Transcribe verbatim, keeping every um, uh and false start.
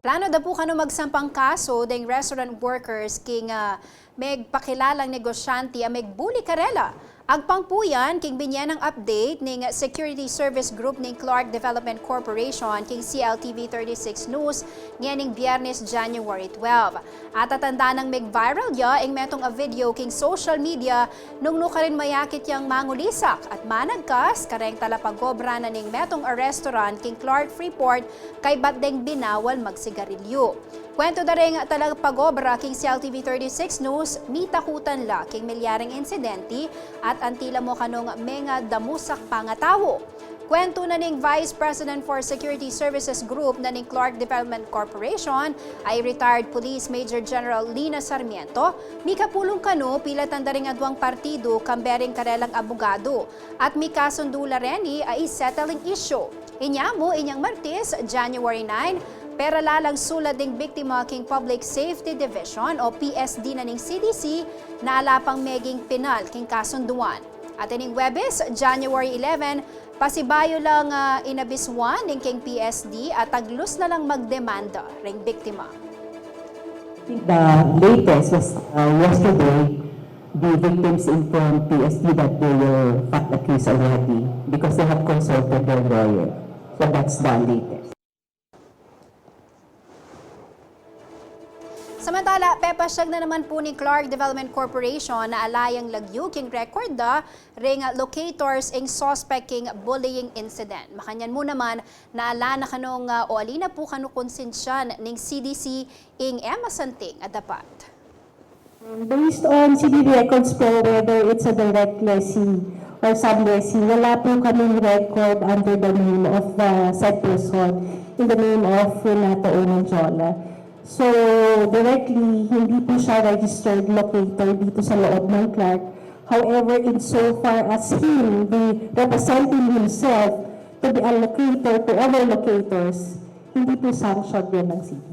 Plano da pu kanu magsampang kasu deng restaurant workers king, ah, megpakilalang negosyante a megbuli karela. Agpang pu yan king binye nang update ning Security Service Group ning Clark Development Corporation king C L T V thirty-six News ngening Biernes, January twelve. Atatanda nang meg-viral ya ing metung a video king social media nung nukarin mayakit yang mangulisak at managkas kareng talapagobra na ning metung a restaurant king Clark Freeport kaybat deng binawal magsigarilyu. Kuwentu da ring talapagobra king C L T V thirty-six News, mitakutan la king milyaring insidente at antila mu kanung mengadamusak pangatau. Kuwentu na ning Vice President for Security Services Group na ning Clark Development Corporation, a i retired Police Major General Lina Sarmiento, mikapulung kanu pilatan da ring aduang partidu kambe ring karelang abugadu, at mikasundu la reni a i-settle ing issue. Inya mu, inyang Martes, January nine, pera la lang sulat ding biktima king Public Safety Division o P S D na ning C D C, na ala pang meging penal king kasunduan. At ining Huwebes, January eleven, pasibayu lang, ah, inabisuan ning king P S D a taglus na lang magdemanda ring biktima. The latest was, uh, yesterday, the victims informed P S D that they will file a case already because they have consulted their lawyer. So that's the latest. Samantala, pepasyag na naman pu ning Clark Development Corporation na ala yang lagyu king record da ring locators ing suspect king bullying incident. Makanyan mu naman na ala na kanung, ah, o ali na pu kanu konsensian ning C D C ing e masanting a dapat. Based on C D records po, whether it's a direct lessee or sub-lessee, wala po kaming record under the name of the said person in the name of Renato Onanjola. So, directly, hindi po siya registered locator dito sa loob ng Clark. However, insofar as him be representing himself to be a locator to other locators, hindi po sanctioned yan ng city.